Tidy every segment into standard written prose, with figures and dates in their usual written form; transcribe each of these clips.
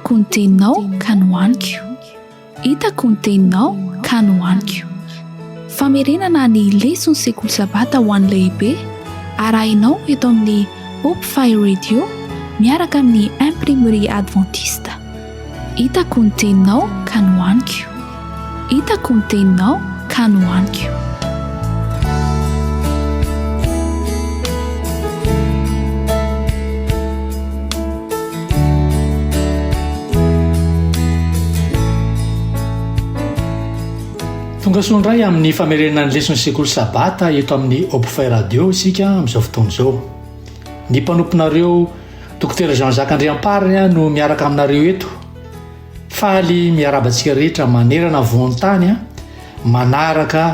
Hitako ny teninao ka nohaniko. Hitako ny teninao ka nohaniko. Famerenana ny leson'ny sekoly sabata ho an'ny lehibe, arahinao eto amin'ny Hope Fire Radio miaraka amin'ny Imprimerie Adventiste. Hitako ny teninao ka nohaniko. Hitako ny teninao ka nohaniko. Tongasoa indray amin'ny famerenana ny leson'ny sekoly Sabata eto amin'ny Hopefy Radio isika amin'izao fotoana izao. Ny mpanomponareo Dokotera Jean Jacques Andriamparany no miaraka aminareo eto. Faly miarahaba antsika rehetra manerana voan-tany manaraka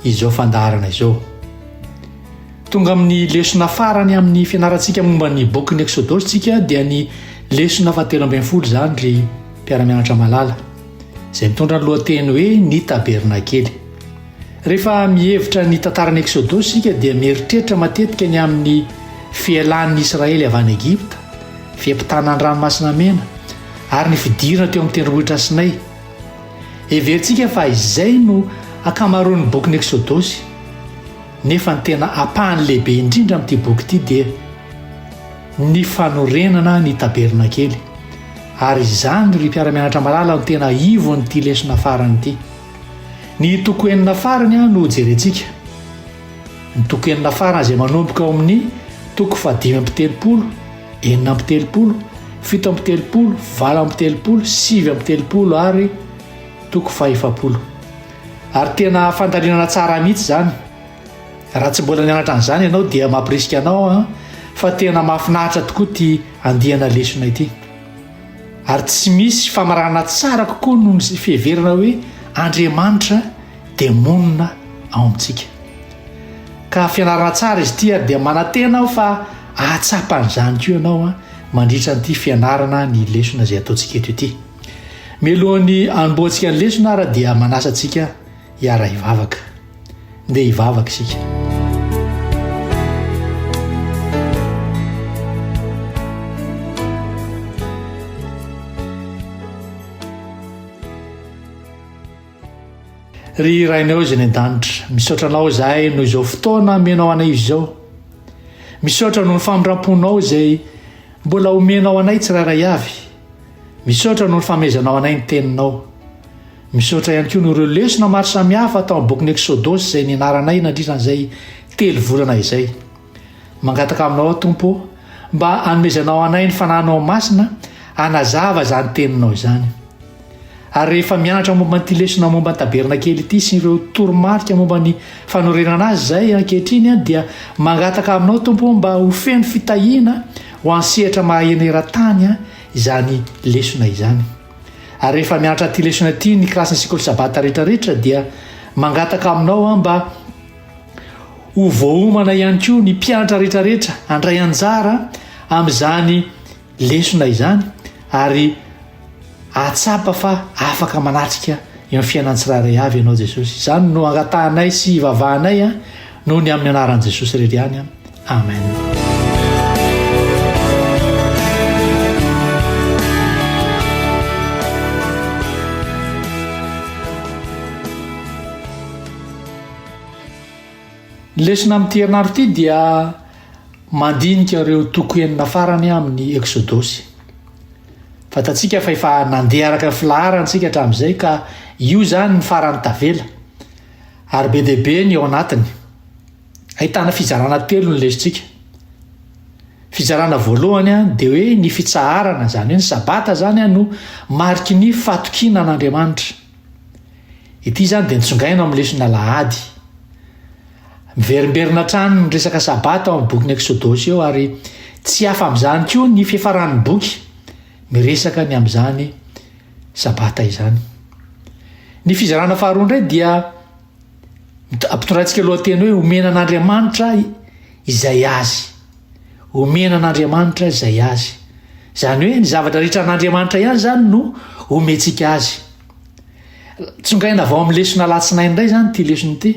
izao fandaharana izao. Tonga amin'ny lesona farany amin'ny fianarantsika momba ny bokin'ny Eksodosy tsika dia ny lesona fahatelo ambin'ny folo izany ry mpiara-mianatra malala, izay mitondra ny lohateny hoe ny tabernakely. Rehefa mihevitra ny tantaran'ny Eksodosy isika dia mieritreritra matetika ny amin'ny fialan'ny Israely avy any Egypta, fiampitana ny Ranomasina Mena, ary ny fidirana teo amin'ny tendrombohitra Sinay. Heverintsika fa izay no ankamaroan'ny bokin'ny Eksodosy. Nefa ny tena ampahany lehibe indrindra amin'ity boky ity dia ny fanorenana ny tabernakely. Ary izany, ry mpiara-mianatra malala, no tena ivon'ity lesona farany ity. Ny toko enina farany no hojerentsika. Ny toko enina farany izay manomboka ao amin'ny toko fahadimy amby telopolo, 36, 37, 38, 39 ary toko fahefapolo. Ary tena fandalinana tsara mihitsy izany. Raha tsy mbola nianatra an'izany ianao dia mampirisika anao aho fa tena mahafinaritra tokoa ity andiana lesona ity. Ary tsy misy famaranana tsara kokoa noho ny fiheverana hoe Andriamanitra dia monina ao amintsika. Ka fianarana tsara izy ity ary dia manantena aho fa hahatsapa an'izany koa ianao mandritra an'ity fianarana ny lesona izay ataontsika eto ity. Mialohan'ny hanombohantsika ny lesona ara dia manasa antsika hiara-hivavaka. Ndeha hivavaka isika. Ry Rainay izay any an-danitra, misaotra Anao izahay noho izao fotoana omenao anay izao. Misaotra noho ny famindram-ponao izay mbola omenao anay tsirairay avy. Misaotra noho ny fanomezanao anay ny Teninao. Misaotra ihany koa noho ireo lesona maro samihafa tao amin'ny bokin'ny Eksodosy izay nianaranay nandritra an'izay telo volana izay. Mangataka aminao aho Tompo ô, mba hanomezanao anay ny Fanahinao Masina hanazava izany Teninao izany. Ary rehefa mianatra momba an'ity lesona momba ny tabernakely ity sy ireo toromarika momba ny fanorenana azy izay ankehitriny dia mangataka aminao Tompo ô mba ho feno fitahiana ho an'ny sehatra maha-eny eran-tany izany lesona izany. Ary rehefa mianatra ity lesona ity ny kilasin'ny sekoly sabata rehetrarehetra dia mangataka aminao aho mba ho voaomana ihany koa ny mpianatra rehetrarehetra handray anjara amin'izany lesona izany ary hahatsapa fa afaka manatrika eo amin'ny fiainan'ny tsirairay avy ianao Jesosy. Izany no angatahanay sy ivavahanay noho ny amin'ny anaran'i Jesosy irery ihany. Amen. Ny lesona amin'ity herinandro ity dia mandinika ireo toko enina farany amin'ny Eksodosy. Fantatsika fa efa nandeha araka ny filaharana isika hatramin'izay ka io izany ny farany tavela ary be dia be ny ao anatiny. Ahitana fizarana telo ny lesontsika. Fizarana voalohany dia hoe ny fitsaharana, izany hoe ny sabata izany no mariky ny fatokiana an'Andriamanitra. Ity izany dia nitsongaina ao amin'ny lesona alahady. Miverimberina hatrany ny resaka sabata ao amin'ny bokin'ny Eksodosy eo ary tsy hafa amin'izany koa ny fiafaran'ny boky miresaka ny amin'izany sabata izany. Ny fizarana faharoa indray dia Ampitondraintsika lohateny hoe omena an'Andriamanitra izay azy. Omena an'Andriamanitra izay azy. Izany hoe ny zavatra rehetra an'Andriamanitra ihany izany no omentsika azy. Tsongaina avy ao amin'ny lesona alatsinainy indray izany ity lesona ity.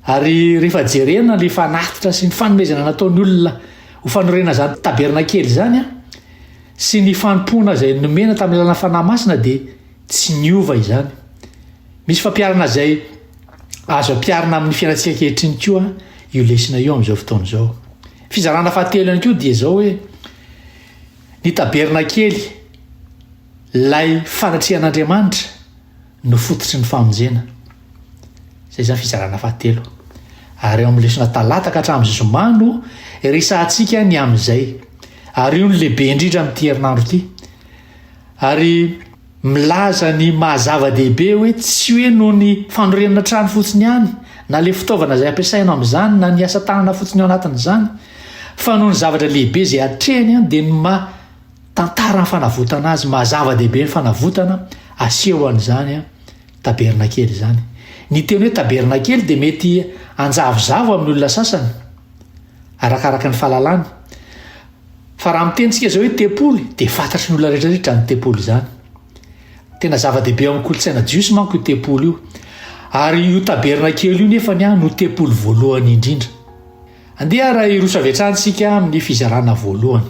Ary rehefa jerena ny fanatitra sy ny fanomezana nataon'ny olona ho fanorenana izany tabernakely izany an, sy ny fanompoana izay nomena tamin'ny alalan'ny Fanahy Masina dia tsy niova izany. Misy fampiharana izay azo ampiharina amin'ny fiainantsika ankehitriny koa io lesona io amin'izao fotoana izao. Fizarana fahatelo ihany koa dia izao hoe ny tabernakely ilay fanatrehan'Andriamanitra no fototry ny famonjena. Izay izany fizarana fahatelo. Ary ao amin'ny lesona talata ka hatramin'ny zoma no resahantsika ny amin'izay. Ary io no lehibe indrindra amin'ity herinandro ity. Ary milaza ny maha zava-dehibe hoe tsy hoe noho ny fanorenana trano fotsiny ihany, na ilay fitaovana izay ampiasaina amin'izany, na ny asa tanana fotsiny ao anatin'izany, fa noho ny zavatra lehibe izay atrehiny dia ny maha tantara ny fanavotana azy, maha zava-dehibe ny fanavotana aseho an'izany tabernakely izany. Ny teny hoe tabernakely dia mety hanjavozavo amin'ny olona sasany, arakaraka ny fahalalany. Fa raha miteny tsika izao hoe tempoly dia fantatry ny olona rehetra rehetra izany tempoly izany. Tena zava-dehibe ao amin'ny kolontsaina jiosy manko io tempoly io. Ary io tabernakely io nefany no tempoly voalohany indrindra. Andeha ary hiroso avy hatrany isika amin'ny fizarana voalohany.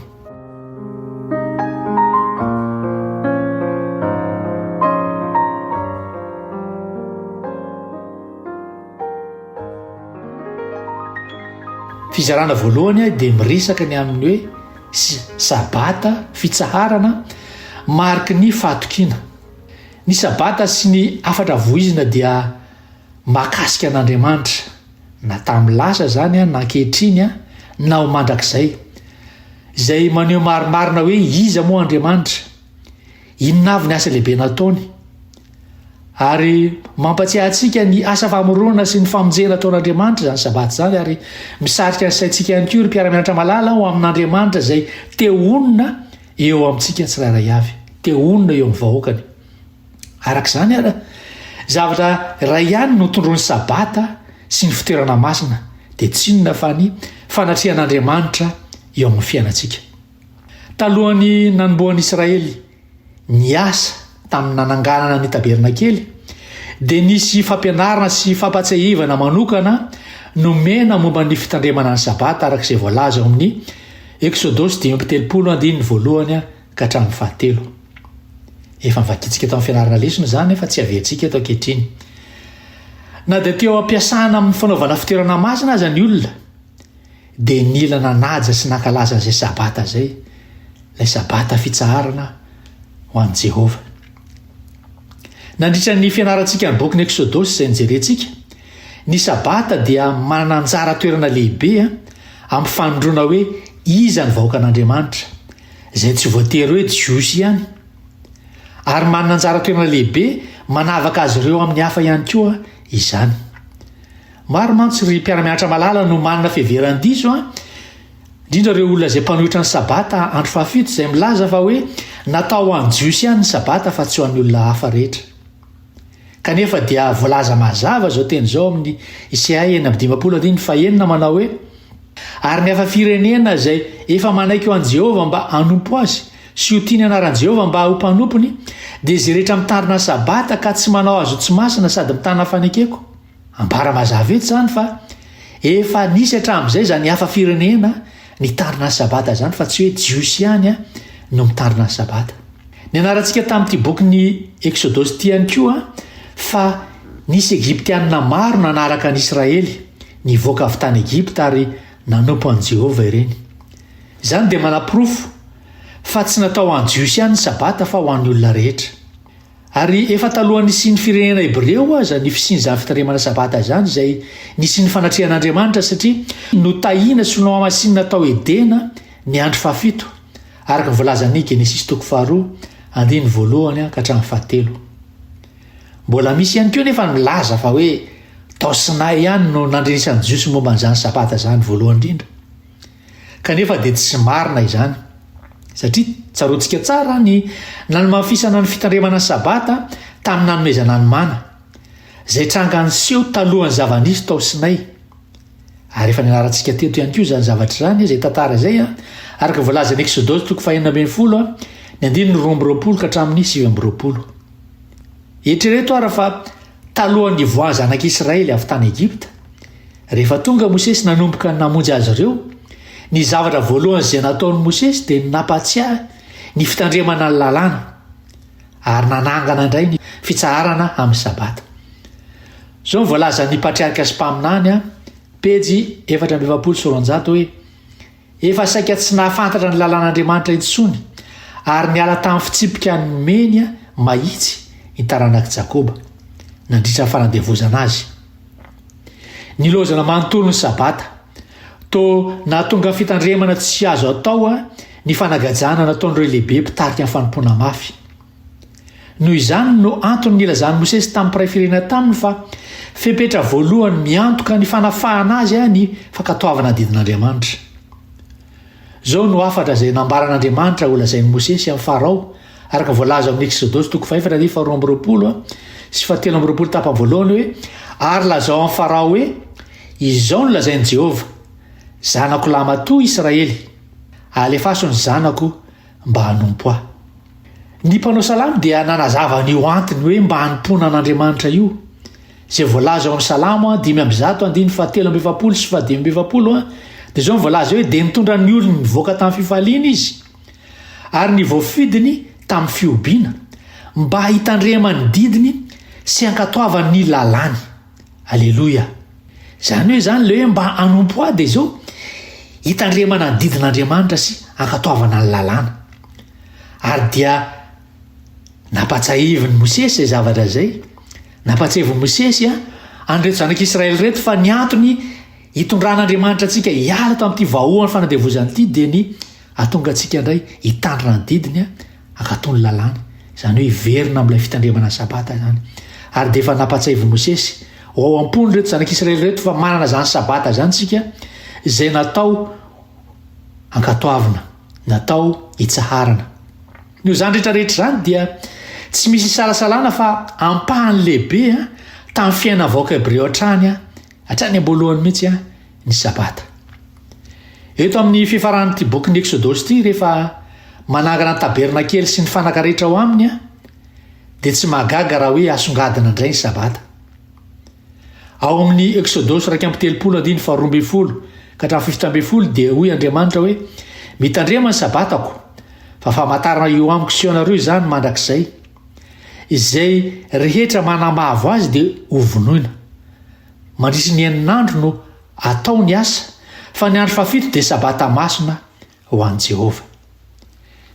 Fizarana voalohany dia miresaka ny amin'ny hoe Sabata, fitsaharana, mariky ny fahatokiana. Ny Sabata sy ny hafatra voizina dia mahakasika an'Andriamanitra, na tamin'ny lasa izany na ankehitriny na ho mandrakizay, izay maneho marimarina hoe iza moa Andriamanitra, inona avy ny asa lehibe nataony. Ary mampatsiahy antsika ny asa famoronana sy ny famonjena ataon'Andriamanitra izany Sabata izany, ary misarika ny saintsika ihany koa, ry mpiara-mianatra malala, ho amin'Andriamanitra izay te honina eo amintsika tsirairay avy, te honina eo amin'ny vahoakany. Araka izany ary, zavatra iray ihany no tondroin'ny Sabata sy ny fitoerana masina, dia tsy inona fa ny fanatrehan'Andriamanitra eo amin'ny fiainantsika. Talohan'ny nanombohan'ny Israely niasa tamin'ny nananganana ny tabernakely, dia nisy fampianarana sy fampahatsiahivana manokana nomena momba ny fitandremana ny Sabata araka izay voalaza ao amin'ny Eksodosy 35 andininy voalohany ka hatramin'ny fahatelo. Efa novakintsika tao amin'ny fianarana lesona izany nefa tsy averintsika eto ankehitriny. Na dia teo am-piasana amin'ny fanaovana fitoerana masina aza ny olona, dia nila nanaja sy nankalaza an'izay Sabata izay, ilay Sabata fitsaharana ho an'i Jehovah. Nandritra ny fianarantsika ny bokin'ny Eksodosy izay nojerentsika, ny Sabata dia manana anjara toerana lehibe amin'ny fanondroana hoe iza ny vahoakan'Andriamanitra, izay tsy voatery hoe Jiosy ihany, ary manana anjara toerana lehibe manavaka azy ireo amin'ny hafa ihany koa izany. Maro mantsy ry mpiara-mianatra malala no manana fiheveran-diso an, indrindra ireo olona izay mpanohitra ny Sabata andro fahafito izay milaza fa hoe natao ho an'ny Jiosy ihany ny Sabata fa tsy ho an'ny olona hafa rehetra. Kanefa dia voalaza mazava izao teny izao amin'ny Isaia 56 andininy fahenina manao hoe, Ary ny hafa firenena izay efa manaiky ho an'i Jehovah mba hanompo azy sy ho tia ny anaran'i Jehovah mba ho mpanompony, dia izay rehetra mitandrina ny Sabata ka tsy manao azy ho tsy masina sady mitana ny fanekeko. Ambara mazava eto izany fa efa nisy hatramin'izay izany hafa firenena nitandrina ny Sabata izany fa tsy hoe Jiosy ihany no mitandrina ny Sabata. Nianarantsika tamin'ity bokin'ny Eksodosy ity ihany koa fa nisy Egyptianina maro nanaraka an'i Israely nivoaka avy tany Egypta ary nanompo an'i Jehovah ireny. Izany dia manaporofo fa tsy natao ho an'ny Jiosy ihany ny Sabata fa ho an'ny olona rehetra. Ary efa talohan'ny nisian'ny firenena hebreo aza ny fisian'izany fitandremana Sabata izany, izay nisian'ny fanatrehan'Andriamanitra, satria notahina sy nohamasinina tao Edena ny andro fahafito, araka ny voalazan'ny Genesisy toko faharoa, andininy voalohany ka hatramin'ny fahatelo. Mbola misy ihany koa anefa ny milaza fa hoe tao Sinay ihany no nandrenesan'ny Jiosy momba an'izany Sabata izany voalohany indrindra. Kanefa dia tsy marina izany, satria tsaroantsika tsara ny nanomafisana ny fitandremana ny Sabata tamin'ny nanomezana ny mana, izay tranga niseho talohan'ny zava-nisy tao Sinay. Ary efa nianarantsika teto ihany koa izany zavatra izany, izay tantara izay, araka ny voalazan'ny Eksodosy toko fahenina ambinifolo, ny andininy 22 ka hatramin'ny 29. Eritrereto àry fa talohan'ny nivoahan'ny zanak'Israely avy tany Egypta, Rehefa tonga Mosesy nanomboka namonjy azy ireo, ny zavatra voalohany izay nataon'i Mosesy dia ny nampahatsiahy ny fitandremana ny lalàna, ary nanangana indray ny fitsaharana amin'ny Sabata. Izao no voalazan'ny Patriarka sy Mpaminany, pejy 244 hoe, Efa saika tsy nahafantatra ny lalàn'Andriamanitra intsony ary niala tamin'ny fitsipika nomeny mahitsy ny taranak'i Jakoba, nandritra ny fanandevozana azy. Nilaozana manontolo ny Sabata. Toa nahatonga fitandremana tsy azo atao ny fanagajana nataon'ireo lehibe mpitarika ny fanompoana mafy. Noho izany no antony nilazan'i Mosesy tamin'ny mpiray firenena taminy fa fepetra voalohany miantoka ny fanafahana azy ny fankatoavana ny didin'Andriamanitra. Izao no hafatra izay nambaran'Andriamanitra holazain'i Mosesy amin'i Farao, araka ny voalaza ao amin'ny Eksodosy toko fahefatra andininy faharoa amby roapolo sy fahatelo amby roapolo tapany voalohany hoe, Ary lazao amin'i Farao hoe, Izao no lazain'i Jehovah, Zanako lahimatoa Israely, alefaso ny zanako mba hanompo ahy. Ny mpanao salamo dia nanazava an'io antony hoe mba hanompoana an'Andriamanitra io, izay voalaza ao amin'ny Salamo 105 andininy fahatelo amby efapolo sy fahadimy amby efapolo, dia izao no voalaza hoe dia nitondra ny olony nivoaka tamin'ny fifaliana izy, ary ny voafidiny tamin'ny fihobiana, mba hitandremany ny didiny sy hankatoavany ny lalàny. Aleloia! Izany hoe izany ilay hoe mba hanompo ahy dia izao, hitandremana ny didin'Andriamanitra sy hankatoavana ny lalàna. Ary dia nampatsiahivin'i Mosesy izay zavatra izay. Nampatsiahivin'i Mosesy an'ireto zanak'Israely ireto fa ny antony hitondran'Andriamanitra antsika hiala tamin'ity vahoan'ny fanandevozana ity dia ny hahatonga antsika indray hitandrina ny didiny hankatò ny lalàny, izany hoe hiverina amin'ilay fitandremana ny Sabata izany. Ary dia efa nampatsiahivin'i Mosesy ho ao am-pon'ireto zanak'Israely ireto fa manana izany Sabata izany isika, izay natao hankatoavina, natao hitsaharana. Noho izany rehetra rehetra izany dia tsy misy isalasalana fa ampahany lehibe tamin'ny fiainan'ny vahoaka hebreo hatrany hatrany am-boalohany mihitsy ny Sabata. Eto amin'ny fifaran'ity bokin'ny Eksodosy ity, rehefa manangana ny tabernakely sy ny fanaka rehetra ao aminy, dia tsy mahagaga raha hoe asongadina indray ny Sabata. Ao amin'ny Eksodosy 31 andininy faharoa ambin'ny folo ka hatramin'ny fahafito ambin'ny folo dia hoy Andriamanitra hoe, Mitandrema ny Sabatako, fa famantarana eo amiko sy eo anareo izany mandrakizay. Izay rehetra manamavo azy dia hovonoina. Mandritry ny enin'andro no atao ny asa, fa ny andro fahafito dia Sabata masina ho an'i Jehovah.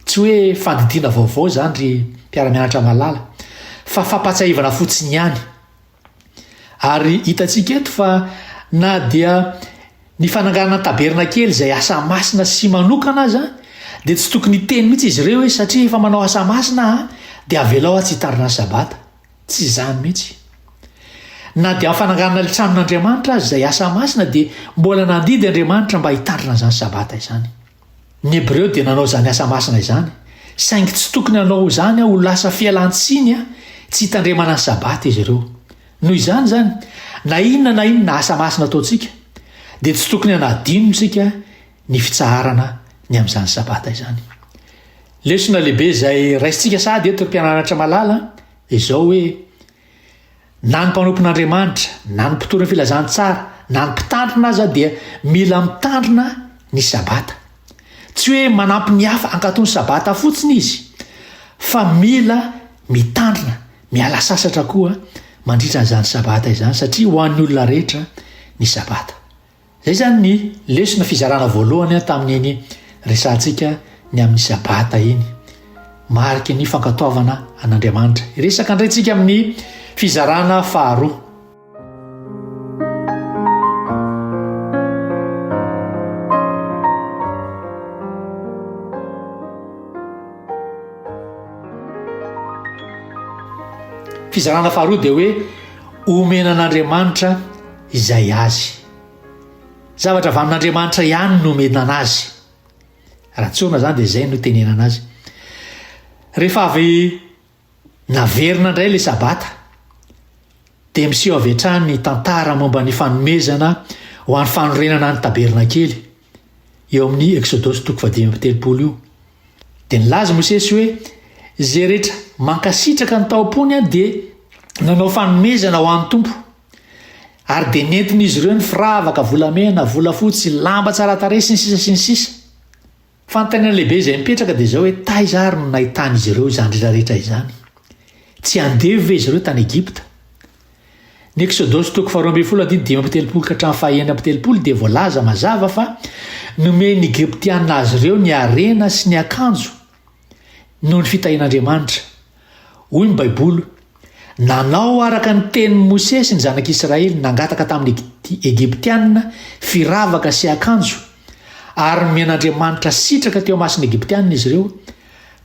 Tsy hoe fandidiana vaovao izany, ry mpiara-mianatra malala, fa fampahatsiahivana fotsiny ihany. Ary hitantsika eto fa na dia ny fananganana tabernakely izay asa masina sy manokana aza, dia tsy tokony hiteny mihitsy izy ireo hoe satria efa manao asa masina aho, dia avelao aho tsy hitandrina ny Sabata. Tsy izany mihitsy. Na dia amin'ny fananganana ilay tranon'Andriamanitra aza, izay asa masina, dia mbola nandidy Andriamanitra mba hitandrina izany Sabata izany. Ny Hebreo dia nanao izany asa masina izany, saingy tsy tokony hanao izany ho lasa fialan-tsiny tsy hitandremana ny Sabata izy ireo. Noho izany izany, na inona na inona asa masina ataontsika, dia tsy tokony hanadino isika ny fitsaharana ny amin'izany Sabata izany. Lesona lehibe izay raisintsika sahady eto ry mpianaratra malala dia izao hoe, na ny mpanompon'Andriamanitra, na ny mpitory ny filazantsara, na ny mpitandrina aza dia mila mitandrina ny Sabata. Tsy hoe manampy ny hafa hankatò ny Sabata fotsiny izy, fa mila mitandrina, miala sasatra koa mandritra an'izany Sabata izany, satria ho an'ny olona rehetra ny Sabata. Izay izany ny lesona fizarana voalohany tamin'iny resahantsika ny amin'ny Sabata iny. Mariky ny fankatoavana an'Andriamanitra. Hiresaka indray tsika amin'ny fizarana faharoa. Fizarana faharoa dia hoe omena an'Andriamanitra izay azy. Zavatra avy amin'Andriamanitra ihany no omena anazy. Raha tsorina izany dia izay no itenenana azy. Rehefa avy naverina indray ilay Sabata, dia miseho avy hatrany ny tantara momba ny fanomezana ho an'ny fanorenana ny tabernakely, eo amin'ny Eksodosy toko fahadimy amby telopolo io. Dia nilaza Mosesy hoe, Izay rehetra mankasitraka ny tao am-pony dia nanao fanomezana ho an'ny Tompo. Ary dia nentin'izy ireo ny firavaka, volamena, volafotsy, lamba tsara tarehy, sy ny sisa sy ny sisa. Fanontaniana lehibe izay mipetraka dia izao hoe taiza ary no nahitan'izy ireo izany rehetra rehetra izany? Tsy andevo ve izy ireo tany Egypta? Ny Eksodosy toko faharoa ambin'ny folo andininy 35 ka hatramin'ny faha 36 dia voalaza mazava fa nomen'ny Egyptiana azy ireo ny harena sy ny akanjo noho ny fitahian'Andriamanitra. Hoy ny Baiboly, Nanao araka ny tenin'i Mosesy ny zanak'Israely, nangataka tamin'ny Egyptiana firavaka sy akanjo, ary nomen'Andriamanitra sitraka teo imason'ny Egyptiana izy ireo,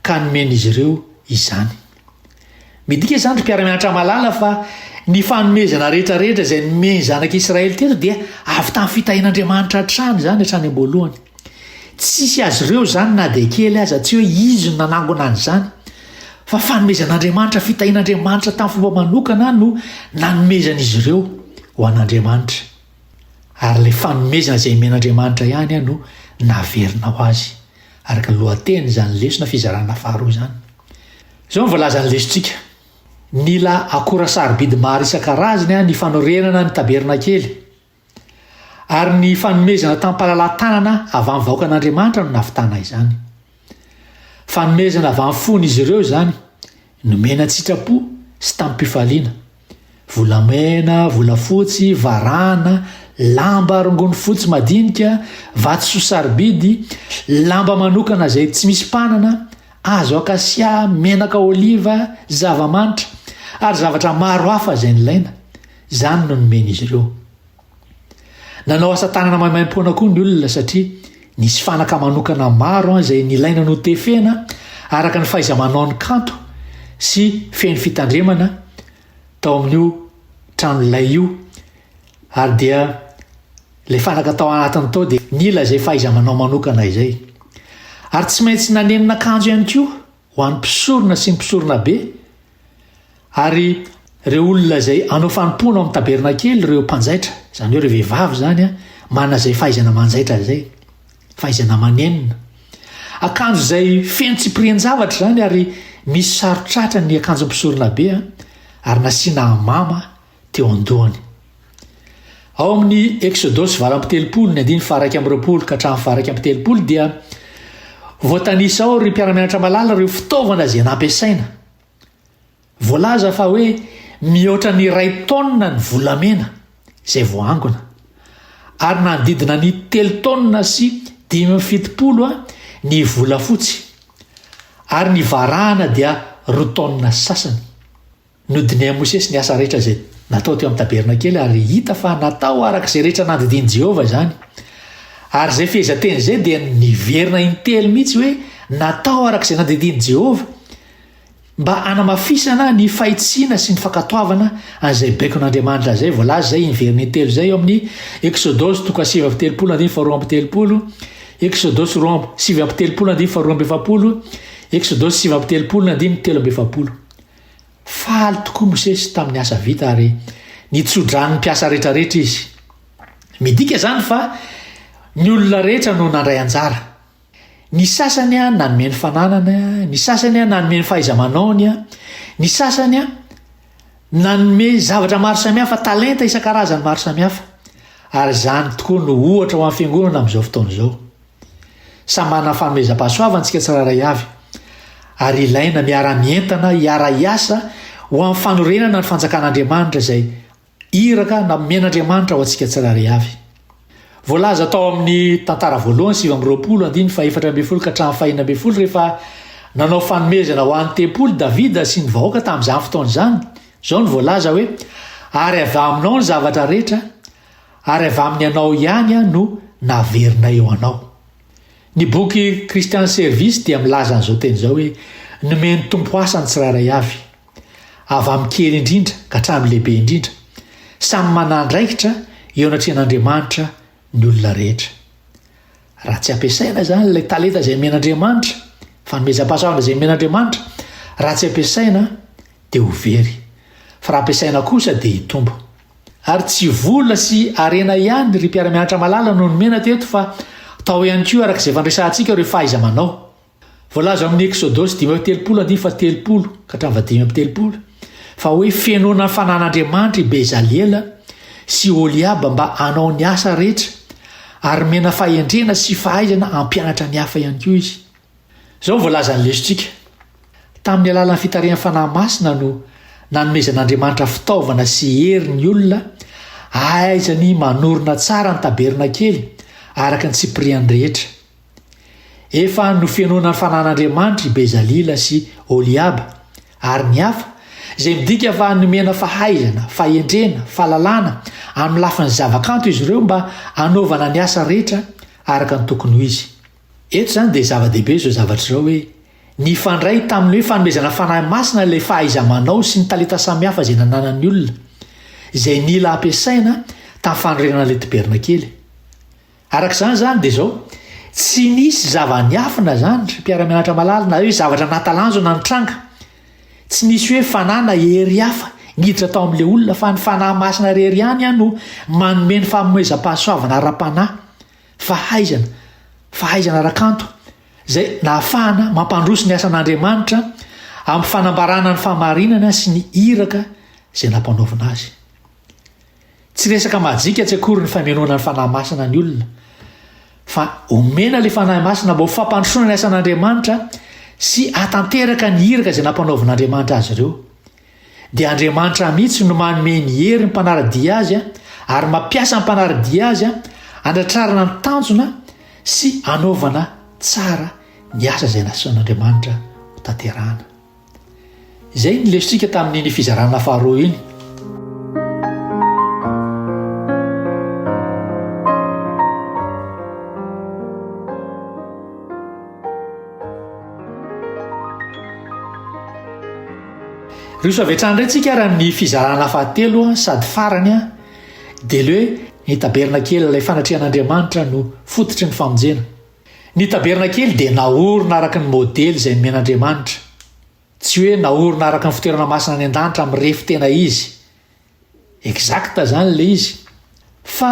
ka nomen'izy ireo izany. Midika izany, ry mpiara-mianatra malala, fa ny fanomezana rehetra rehetra izay nomen'ny zanak'Israely teto dia avy tamin'ny fitahian'Andriamanitra hatrany izany hatrany am-boalohany. Tsisy azy ireo izany na dia kely aza, tsy hoe izy no nanangona an'izany, fa fanomezan'Andriamanitra, fitahian'Andriamanitra tamin'ny fomba manokana no nanomezan'izy ireo ho an'Andriamanitra. Ary ilay fanomezana izay omen'Andriamanitra ihany no naverina ho azy, araka ny lohateny izany lesona fizarana faharoa izany. Izao no voalazan'ny lesontsika, Nila akora sarobidy maro isan-karazany ny fanorenana ny tabernakely. Ary ny fanomezana tamim-pahalalahan-tanana avy amin'ny vahoakan'Andriamanitra no nahavitana izany. Fanomezana avy amin'ny fon'izy ireo izany, nomena an-tsitrapo sy tamim-pifaliana. Volamena, volafotsy, varahana, lamba rongony fotsy madinika, vatosoa sarobidy, lamba manokana izay tsy misy mpanana, hazo akasia, menaka oliva, zava-manitra, ary zavatra maro hafa izay nilaina. Izany no nomen'izy ireo. Nanao asa tanana maimaimpoana koa ny olona satria nisy fanaka manokana maro izay nilaina notefena araka ny fahaiza-manao ny kanto sy feno fitandremana tao amin'io tranolay io ary dia ilay fanaka tao anatiny tao dia nila izay fahaiza-manao manokana izay. Ary tsy maintsy nanenona akanjo ihany koa ho an'ny mpisorona sy ny mpisoronabe ary ireo olona izay hanao fanompoana ao amin'ny tabernakely, ireo mpanjaitra, izany hoe ireo vehivavy izany, manana izay fahaizana manjaitra izay, fahaizana manenona. Akanjo izay feno tsipirian-javatra izany ary misy saron-tratra ny akanjon'ny mpisoronabe ary nasiana hamama teo an-dohany. Ao amin'ny Eksodosy 38, ny andininy faha-21 ka hatramin'ny faha-31 dia voatanisa ao ry mpiara-mianatra malala ireo fitaovana izay nampiasaina. Voalaza fa hoe mihoatra ny iray taonina ny volamena izay voaangona ary nanodidina ny telo taonina sy 75 ny volafotsy ary ny varahana dia roa taonina sasany. Nodinihan'i Mosesy ny asa rehetra izay natao teo amin'ny tabernakely, ary hita fa natao araka izay rehetra nandidian'i Jehovah izany. Ary izay fehezanteny izay dia niverina intelo mihitsy hoe natao araka izay nandidian'i Jehovah, mba hanamafisana ny fahitsiana sy ny fankatoavana an'izay baikon'Andriamanitra izay. Voalaza izay niverina intelo izay eo amin'ny Eksodosy toko 39 andininy faharoa amby telopolo, Eksodosy 39 andininy faharoa amby efapolo, Eksodosy 39 andininy 43. Faly tokoa Mosesy tamin'ny asa vita ary nitso-drano ny mpiasa rehetrarehetra izy. Midika izany fa ny olona rehetra no nandray anjara. Ny sasany nanome ny fananany, ny sasany nanome ny fahaiza-manaony, ny sasany nanome zavatra maro samihafa, talenta isan-karazany maro samihafa. Ary izany tokoa no ohatra ho an'ny fiangonana amin'izao fotoana izao. Samy manana fanomezam-pahasoavana isika tsirairay avy, ary ilaina miara-mientana hiara-hiasa ho amin'ny fanorenana ny fanjakan'Andriamanitra izay iraka nomen'Andriamanitra ho antsika tsirairay avy. Voalaza tao amin'ny Tantara voalohany 29 andininy faha-14 ka hatramin'ny faha-16 rehefa nanao fanomezana ho an'ny tempoly Davida sy ny vahoaka tamin'izany fotoana izany, izao no voalaza hoe, Ary avy aminao ny zavatra rehetra, Ary avy amin'ny anao ihany no naverinay eo anao. Ny boky Christian Service dia milaza an'izao teny izao hoe, Nomen'ny Tompo asa ny tsirairay avy, avy amin'ny kely indrindra ka hatramin'ny lehibe indrindra. Samy manandraikitra eo anatrehan'Andriamanitra ny olona rehetra. Raha tsy ampiasaina izany ilay talenta izay omen'Andriamanitra, fanomezam-pahasoavana izay omen'Andriamanitra, raha tsy ampiasaina dia ho very. Fa raha ampiasaina kosa dia hitombo. Ary tsy vola sy harena ihany ry mpiara-mianatra malala no nomena teto fa tao ihany koa araka izay fandresahantsika ireo fahaiza-manao. Voalaza ao amin'ny Eksodosy 35 andininy faha-30 ka hatramin'ny faha-35 fa hoe fenoina ny fanan'Andriamanitra i Bezaliela sy Oholiaba mba hanao ny asa rehetra. Ary nomena fahendrena sy fahaizana hampianatra ny hafa ihany koa izy. Izao no voalazan'ny lesontsika, Tamin'ny alalan'ny fitarihan'ny Fanahy Masina no nanomezan'Andriamanitra fitaovana sy hery ny olona hahaizany manorina tsara ny tabernakely araka ny tsipiriany rehetra. Efa nofenoina ny Fanahin'Andriamanitra i Bezalila sy Oholiaba ary ny hafa, izay midika fa nomena fahaizana, fahendrena, fahalalana amin'ny lafiny zavakanto izy ireo mba hanaovana ny asa rehetra araka ny tokony ho izy. Eto izany dia zava-dehibe izao zavatra izao hoe, nifandray tamin'ny hoe fanomezana Fanahy Masina ilay fahaiza-manao sy ny talenta samihafa izay nananan'ny olona, izay nila ampiasaina tamin'ny fanorenana ilay tibernakely. Araka izany izany dia izao, tsy nisy zava-niafina izany ry mpiara-mianatra malala na hoe zavatra nahatalanjona nitranga. Tsy nisy hoe fanahy na hery hafa niditra tao amin'ilay olona fa ny Fanahy Masina irery ihany no manome ny fanomezam-pahasoavana ara-panahy. Fahaizana, fahaizana ara-kanto, izay nahafahana mampandroso ny asan'Andriamanitra amin'ny fanambarana ny fahamarinana sy ny iraka izay nampanaovina azy. Tsy resaka majika tsy akory ny famenoana ny Fanahy Masina ny olona, fa omena ilay Fanahy Masina mba ho fampandrosoana ny asan'Andriamanitra sy hahatanteraka ny iraka izay nampanaovin'Andriamanitra azy ireo. Dia Andriamanitra mihitsy no manome ny hery ny mpanara-dia Azy ary mampiasa ny mpanara-dia Azy handratrarana ny tanjona sy hanaovana tsara ny asa izay nasehon'Andriamanitra ho tanterahana. Izay ny lesontsika tamin'iny fizarana faharoa iny. Roso avy hatrany indray tsika ary amin'ny fizarana fahatelo sady farany dia le hoe ny tabernakely ilay fanatrehan'Andriamanitra no fototry ny famonjena. Ny tabernakely dia naorina araka ny modely izay nomen'Andriamanitra. Tsy hoe naorina araka ny fitoerana masina any an-danitra amin'ny refy tena izy. Exact izany ilay izy. Fa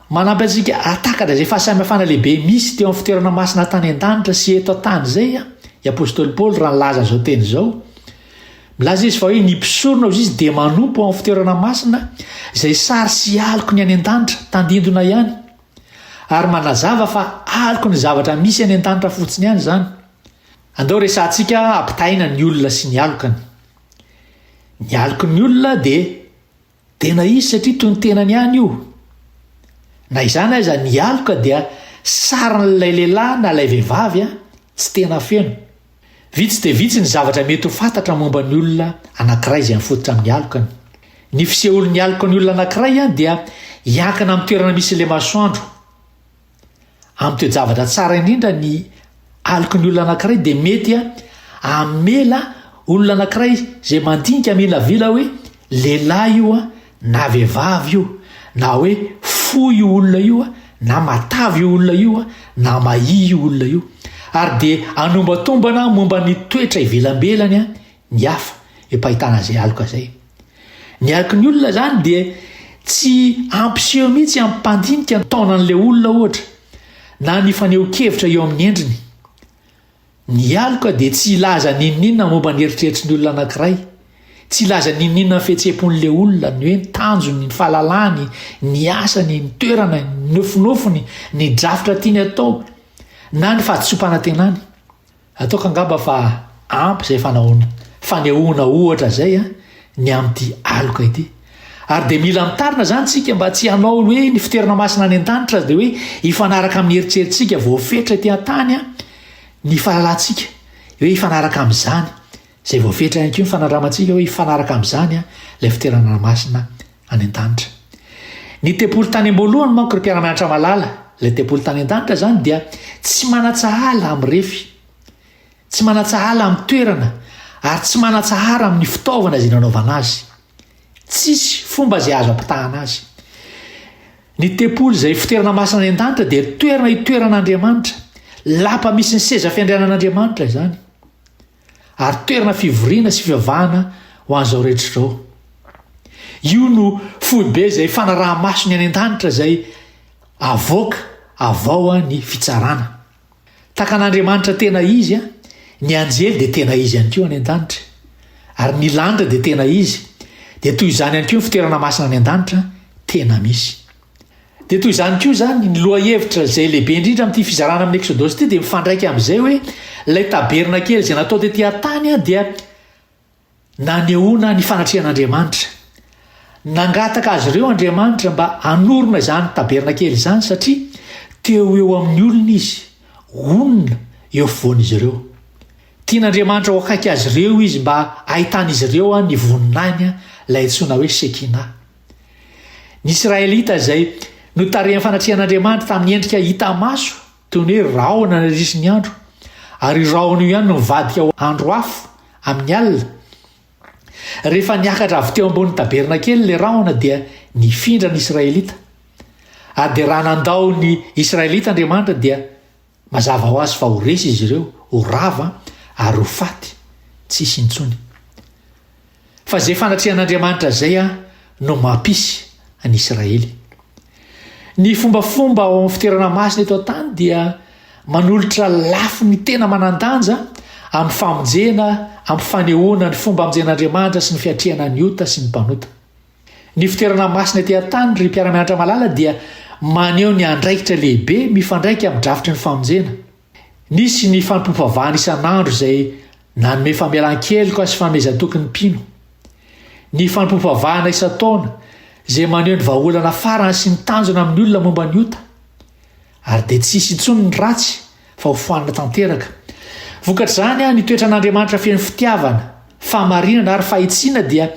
manampy antsika hahatakatra izay fahasamihafana lehibe misy teo amin'ny fitoerana masina tany an-danitra sy eto an-tany izay i apostoly Paoly raha nilaza izao teny izao. Milaza izy fa hoe ny mpisorona hozy izy dia manompo ao amin'ny fitoerana masina izay sary sy aloky ny any an-danitra, tandindona ihany. Ary manazava fa aloky ny zavatra misy any an-danitra fotsiny ihany izany. Andao resahantsika ampitahaina ny olona sy ny alokany. Ny aloky ny olona dia tena izy satria toy ny tenany ihany io. Na izany aza ny aloka dia sarin'ilay lehilahy na ilay vehivavy tsy tena feno. Vitsy dia vitsy ny zavatra mety ho fantatra momba ny olona anankiray izay mifototra amin'ny alokany. Ny fisehoan'ny aloky ny olona anankiray dia hiankina amin'ny toerana misy ilay masoandro. Amin'ny toe-javatra tsara indrindra ny aloky ny olona anankiray dia mety hamela olona anankiray izay mandinika amilavila hoe lehilahy io na vehivavy io, na hoe fohy io olona io na matavy io olona io na mahia io olona io. Ary dia hanombatombana momba ny toetra ivelambelany ny hafa eo am-pahitana izay aloka izay. Ny aloky ny olona izany dia tsy hampiseho mihitsy amin'ny mpandinika ny taonan'ilay olona ohatra, na ny fanehoan-kevitra eo amin'ny endriny. Ny aloka dia tsy hilaza n'inon'inona momba ny eritreritry ny olona anankiray, tsy hilaza n'inon'inona ny fihetseham-pon'ilay olona, ny hoe ny tanjony, ny fahalalany, ny asany, ny toerana, ny nofinofiny, ny drafitra tiany atao, na ny fahadisoam-panantenany. Ataoko angamba fa ampy izay fanahoana, fanehoana ohatra izay ny amin'ity aloka ity. Ary dia mila mitarina izany isika mba tsy hanao hoe ny fitoerana masina any an-danitra dia hoe hifanaraka amin'ny eritreritsika voafetra ety an-tany ny fahalalantsika, hoe hifanaraka amin'izany izay voafetra ihany koa ny fanandramantsika hoe hifanaraka amin'izany ilay fitoerana masina any an-danitra. Ny tempoly tany am-boalohany manko ry mpiara-mianatra malala, ilay tempoly tany an-danitra izany dia tsy manan-tsahala amin'ny refy, tsy manan-tsahala amin'ny toerana ary tsy manan-tsahara amin'ny fitaovana izay nanaovana azy. Tsisy fomba izay azo ampitahana azy. Ny tempoly izay fitoerana masina any an-danitra dia toerana itoeran'Andriamanitra, lapa misy ny seza fiandrianan'Andriamanitra izany. Ary toerana fivoriana sy fivavahana ho an'izao rehetra izao. Io no foibe izay fanaraha-maso ny any an-danitra izay avoaka avao ny fitsarana. Tahaka an'Andriamanitra tena izy, ny anjely dia tena izy ihany koa any an-danitra. Ary ny lanitra dia tena izy. Dia toy izany ihany koa ny fitoerana masina any an-danitra tena misy. Dia toy izany koa izany, ny lohahevitra izay lehibe indrindra amin'ity fizarana amin'ny Eksodosy ity dia mifandraika amin'izay hoe ilay tabernakely izay natao tety an-tany dia nanehoana ny fanatrehan'Andriamanitra. Nangataka azy ireo Andriamanitra mba hanorina izany tabernakely izany satria teo ho eo amin'ny olona izy, honina eo afovoan'izy ireo. Tian'Andriamanitra ho akaiky azy ireo izy mba hahitan'izy ireo ny voninahiny, ilay antsoina hoe Shekinah. Ny Israelita izay notarihan'ny fanatrehan'Andriamanitra tamin'ny endrika hita maso, toy ny hoe rahona nandritry ny andro, ary io rahona io ihany no nivadika ho andro afo amin'ny alina. Rehefa niakatra avy teo ambonin'ny tabernakely ilay rahona dia nifindra ny Israelita. Ary dia raha nandao ny Israelita Andriamanitra dia mazava ho azy fa ho resy izy ireo, ho rava ary ho faty, tsy hisy intsony. Fa izay fanatrehan'Andriamanitra izay no mampisy an'i Israely. Ny fombafomba ao amin'ny fitoerana masina eto an-tany dia manolotra lafiny tena manan-danja amin'ny famonjena, amin'ny fanehoana ny fomba amonjen'Andriamanitra sy ny fiatrehana ny ota sy ny mpanota. Ny fitoerana masina ety an-tany, ry mpiara-mianatra malala, dia maneho ny andraikitra lehibe mifandraika amin'ny drafitry ny famonjena. Nisy ny fanompoam-pivavahana isan'andro izay nanome famelan-keloka sy fanomezan-toky ny mpino. Ny fanompoam-pivavahana isan-taona izay maneho ny vahaolana farany sy ny tanjona amin'ny olona momba ny ota. Ary dia tsy hisy intsony ny ratsy fa ho foanana tanteraka. Vokatr'izany, ny toetran'Andriamanitra feno fitiavana, fahamarinana ary fahitsiana dia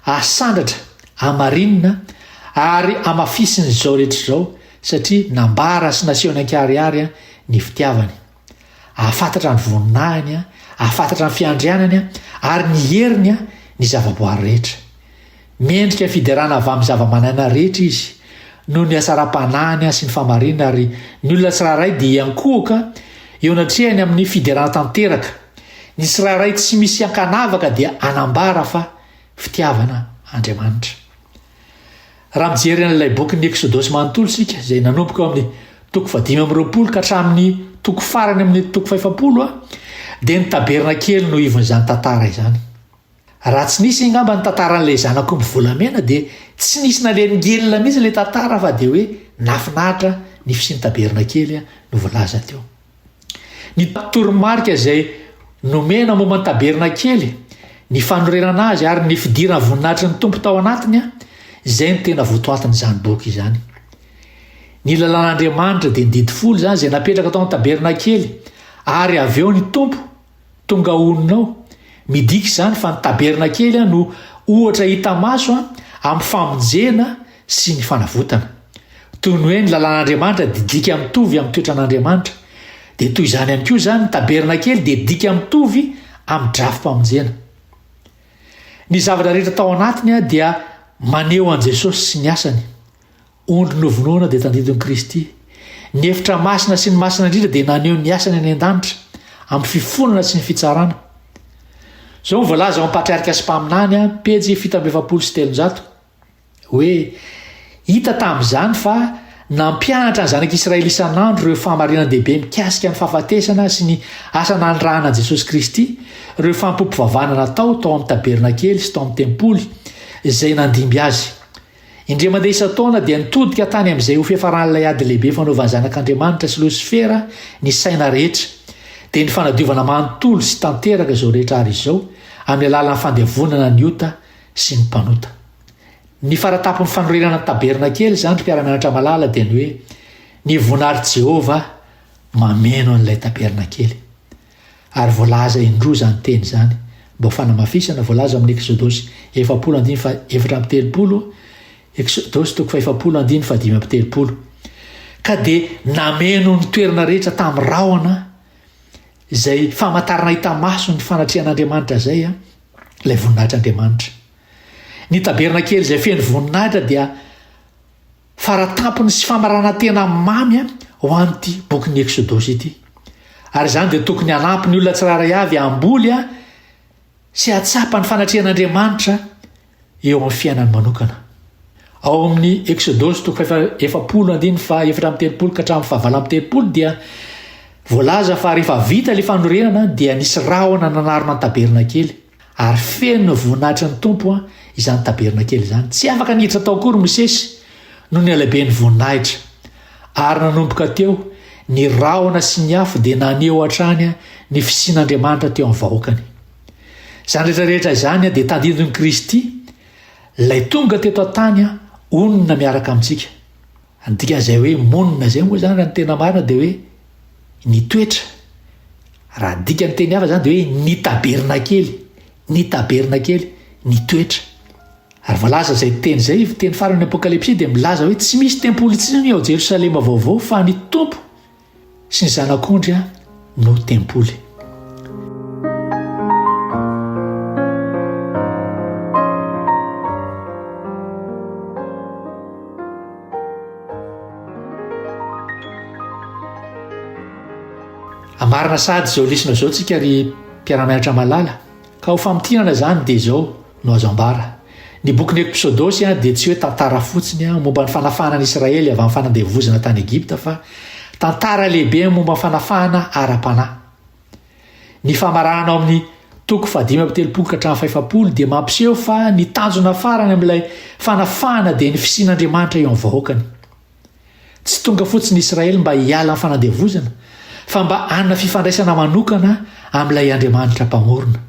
asandratra, amarinina ary hamafisin'izao rehetra izao satria nambara sy nasehony an-kiharihary ny fitiavany. Hahafantatra ny voninahiny, hahafantatra ny fiandrianany ary ny heriny ny zavaboary rehetra. Mendrika fiderana avy amin'ny zavamananaina rehetra izy, noho ny hatsaram-panahiny sy ny fahamarinany ary ny olona tsirairay dia hiankohoka eo anatrehany amin'ny fiderana tanteraka. Ny tsirairay tsy misy ankanavaka dia hanambara fa fitiavana Andriamanitra. Raha mijery an'ilay bokin'ny Eksodosy manontolo isika, izay nanomboka eo amin'ny toko fahadimy amby 20 ka hatramin'ny toko farany amin'ny toko fahefapolo, dia ny tabernakely no ivon'izany tantara izany. Raha tsy nisy angamba ny tantaran'ilay zanak'omby volamena dia tsy nisy nalelingelina mihitsy ilay tantara fa dia hoe nahafinaritra ny fisian'ny tabernakely no voalaza teo. Ny toromarika izay nomena momba ny tabernakely, ny fanorenana azy ary ny fidirana voninahitry ny Tompo tao anatiny, izay no tena votoatin'izany boky izany. Ny lalàn'Andriamanitra dia ny didy folo izany izay napetraka tao amin'ny tabernakely ary avy eo ny Tompo Tonga honina ao. Midika izany fa ny tabernakely no ohatra hita maso amin'ny famonjena sy ny fanavotana. Toy ny hoe ny lalàn'Andriamanitra dia dika mitovy amin'ny toetran'Andriamanitra, dia toy izany ihany koa izany ny tabernakely dia dika mitovy amin'ny drafi-pamonjena. Ny zavatra rehetra tao anatiny dia maneho an'i Jesosy sy ny asany. Ondry novonoina dia tandindon'i Kristy. Ny efitra masina sy ny masina indrindra dia naneho ny asany any an-danitra, amin'ny fifonana sy ny fitsarana. Izao no voalaza ao amin'ny Patriarika sy Mpaminany, pejy 347, hoe, Hita tamin'izany fa nampianatra ny zanak'Israely isan'andro ireo fahamarinan-dehibe mikasika ny fahafatesana sy ny asa nanirahana an'i Jesosy Kristy, ireo fanompoam-pivavahana natao tao amin'ny tabernakely sy tao amin'ny tempoly izay nandimby azy. Indray mandeha isan-taona dia nitodika tany amin'izay ho fiafaran'ilay ady lehibe fanaovan'ny Zanak'Andriamanitra sy Losifera ny saina rehetra, dia ny fanadiovana manontolo sy tanteraka izao rehetra ary izao amin'ny alalan'ny fandevonana ny ota sy ny mpanota. Ny fara-tampon'ny fanorenana ny tabernakely izany, ry mpiara-mianatra malala, dia ny hoe ny voninahitr'i Jehovah mameno an'ilay tabernakely. Ary voalaza indroa izany teny izany, mba ho fanamafisana, voalaza amin'ny Eksodosy 40 andininy faha 34, Eksodosy toko faha 40 andininy faha 35. Ka dia nameno ny toerana rehetra tamin'ny rahona, izay famantarana hita maso ny fanatrehan'Andriamanitra izay, ilay voninahitr'Andriamanitra. Ny tabernakely izay feno voninahitra dia Faratampony sy famaranan-tena mamy ho an'ity bokin'ny Eksodosy ity. Ary izany dia tokony hanampy ny olona tsirairay avy hamboly sy hahatsapa ny fanatrehan'Andriamanitra eo amin'ny fiainany manokana. Ao amin'ny Eksodosy toko faha-40 andininy faha-34 ka hatramin'ny faha-38 dia voalaza fa rehefa vita ilay fanorenana dia nisy rahona nanarona ny tabernakely. Ary feno ny voninahitry ny Tompo izany tabernakely izany. Tsy afaka niditra tao akory Mosesy, noho ny halehiben'ny voninahitra. Ary nanomboka teo, ny rahona sy ny afo dia naneho hatrany ny fisian'Andriamanitra teo amin'ny vahoakany. Izany rehetra rehetra izany dia tandindon'i Kristy, Ilay tonga teto an-tany honina miaraka amintsika. Ny dikan'izay hoe monina izay moa izany raha ny tena marina dia hoe nitoetra. Raha adika ny teny hafa izany dia hoe ny tabernakely, ny tabernakely, nitoetra. Ary voalaza izay teny izay, teny farany Apokalypsy dia milaza hoe tsy misy tempoly intsony ao Jerosalema vaovao fa ny Tompo sy ny Zanak'ondry no tempoly. Amarina sahady izao lesona izao tsika ry mpiara-mianatra malala. Ka ho famintinana izany dia izao no azo ambara, Ny bokin'ny Eksodosy dia tsy hoe tantara fotsiny momba ny fanafahana an'i Israely avy amin'ny fanandevozana tany Egypta fa tantara lehibe momba ny fanafahana ara-panahy. Ny famaranana ao amin'ny toko fahadimy amby 30 ka hatramin'ny fahefapolo dia mampiseho fa ny tanjona farany amin'ilay fanafahana dia ny fisian'Andriamanitra eo amin'ny vahoakany. Tsy tonga fotsiny Israely mba hiala amin'ny fanandevozana, fa mba hanana fifandraisana manokana amin'ilay Andriamanitra Mpamorona.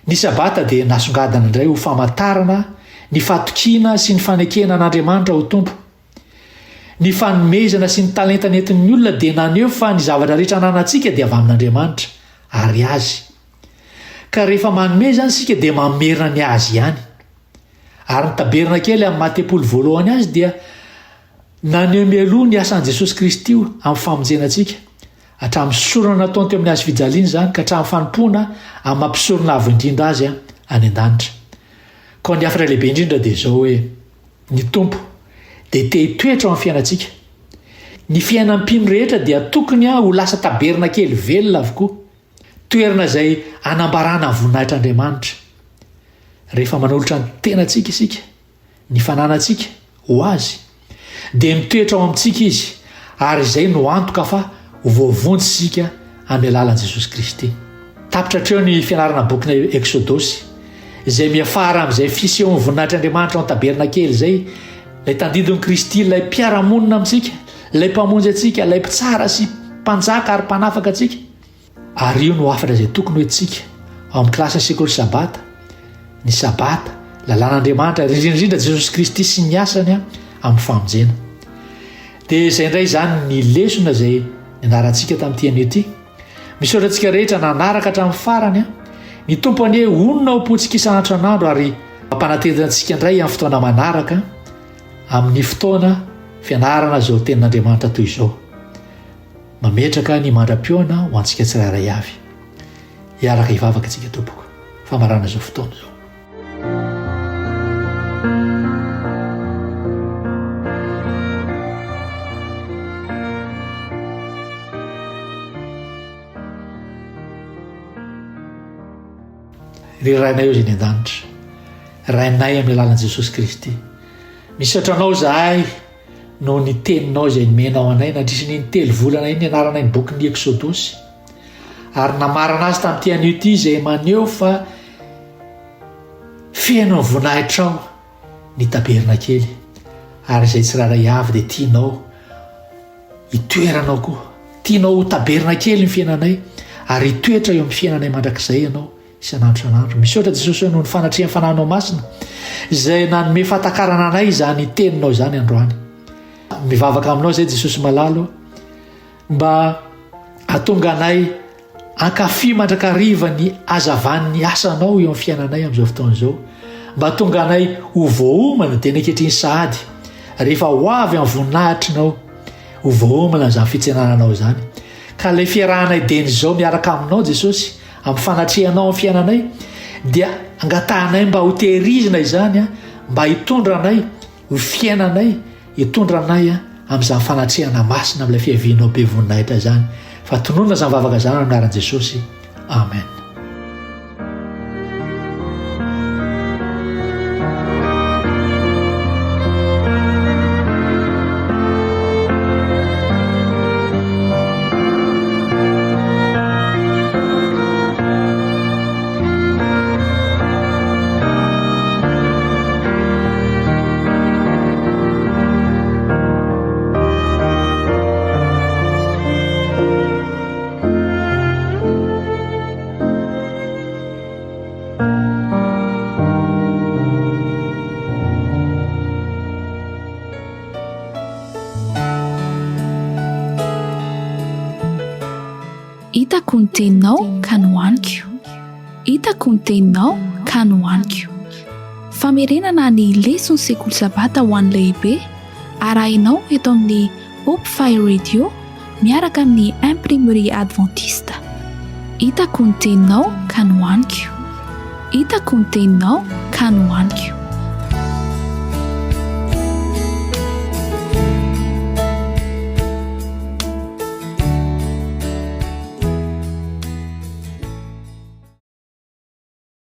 Ny Sabata dia nasongadina indray ho famantarana ny fatokiana sy ny fanekena an'Andriamanitra ho Tompo. Ny fanomezana sy ny talenta nentin'ny olona dia naneho fa ny zavatra rehetra ananantsika dia avy amin'Andriamanitra ary Azy. Ka rehefa manome izany isika dia mamerina ny Azy ihany. Ary ny tabernakely amin'ny maha tempoly voalohany azy dia naneho mialoha ny asan'i Jesosy Kristy amin'ny famonjena antsika, hatramin'ny sorona nataony teo amin'ny hazo fijaliana izany ka hatramin'ny fanompoana amin'ny maha mpisorona avo indrindra azy any an-danitra. Koa ny hafatra lehibe indrindra dia izao hoe, ny Tompo dia te hitoetra ao amin'ny fiainantsika. Ny fiainan'ny mpino rehetra dia tokony ho lasa tabernakely velona avokoa. Toerana izay anambarana ny voninahitr'Andriamanitra. Rehefa manolotra ny tenantsika isika, ny fananantsika, ho Azy, dia mitoetra ao amintsika Izy, ary izay no antoka fa ho voavonjy isika amin'ny alalan'i Jesosy Kristy. Tapitra hatreo ny fianarana bokina Eksodosy, izay miafara amin'izay fisehon'ny voninahitr'Andriamanitra ao an-tabernakely izay, ilay tandindon'i Kristy, ilay mpiara-monina amintsika, ilay Mpamonjy antsika, ilay Mpitsara sy Mpanjaka ary Mpanafaka antsika. Ary io no hafatra izay tokony ho entintsika ao amin'ny kilasin'ny sekoly Sabata, ny Sabata, lalàn'Andriamanitra, ary indrindra indrindra Jesosy Kristy sy ny asany amin'ny famonjena. Dia izay indray izany ny lesona izay nianarantsika tamin'ity anio ity. Misaotra antsika rehetra nanaraka hatramin'ny farany. Ny Tompo anie honina ao am-pontsika isan'andro isan'andro ary mampanantena antsika indray amin'ny fotoana manaraka amin'ny fotoana fianarana izao tenin'Andriamanitra toy izao. Mametraka ny mandra-pihaona ho antsika tsirairay avy. Hiaraka hivavaka isika tompoko. Famarana izao fotoana izao. Ry Rainay eo izay any an-danitra, Rainay amin'ny alalan'i Jesosy Kristy, misaotra Anao izahay noho ny teninao izay nomenao anay nandritra iny telo volana iny nianaranay ny bokin'ny Eksodosy ary namarana azy tamin'ity anio ity izay maneho fa feno ny voninahitrao ny tabernakely ary izay tsirairay avy dia tianao hitoeranao koa tianao ho tabernakely ny fiainanay ary hitoetra eo amin'ny fiainanay mandrakizay ianao Isan'andro isan'andro. Misaotra Jesosy noho ny fanatrehan'ny Fanahinao Masina izay nanome fahatakarana anay izany teninao izany androany. Mivavaka aminao izay Jesosy malalo mba hatonga anay ankafy mandrakariva ny hazavan'ny asanao eo amin'ny fiainanay amin'izao fotoana izao. Mba hatonga anay ho voaomana dia ny ankehitriny sahady rehefa ho avy amin'ny voninahitrinao ho voaomana izany fitsenananao izany. Ka ilay fiarahanay dieny izao miaraka aminao Jesosy Amin'ny fanatrehanao amin'ny fiainanay dia angatahanay mba ho tehirizina izany mba hitondra anay ho fiainanay, hitondra anay amin'izany fanatrehana masina amin'ilay fiavianao be voninahitra izany. Fa tononina izany vavaka izany amin'ny anaran'i Jesosy. Amen. Hitako ny teninao ka nohaniko. Hitako ny teninao ka nohaniko. Famerenana ny leson'ny sekoly sabata ho an'ny lehibe arahinao eto amin'ny Hope Fire Radio miaraka amin'ny Imprimerie Adventiste. Hitako ny teninao ka nohaniko. Hitako ny teninao ka nohaniko.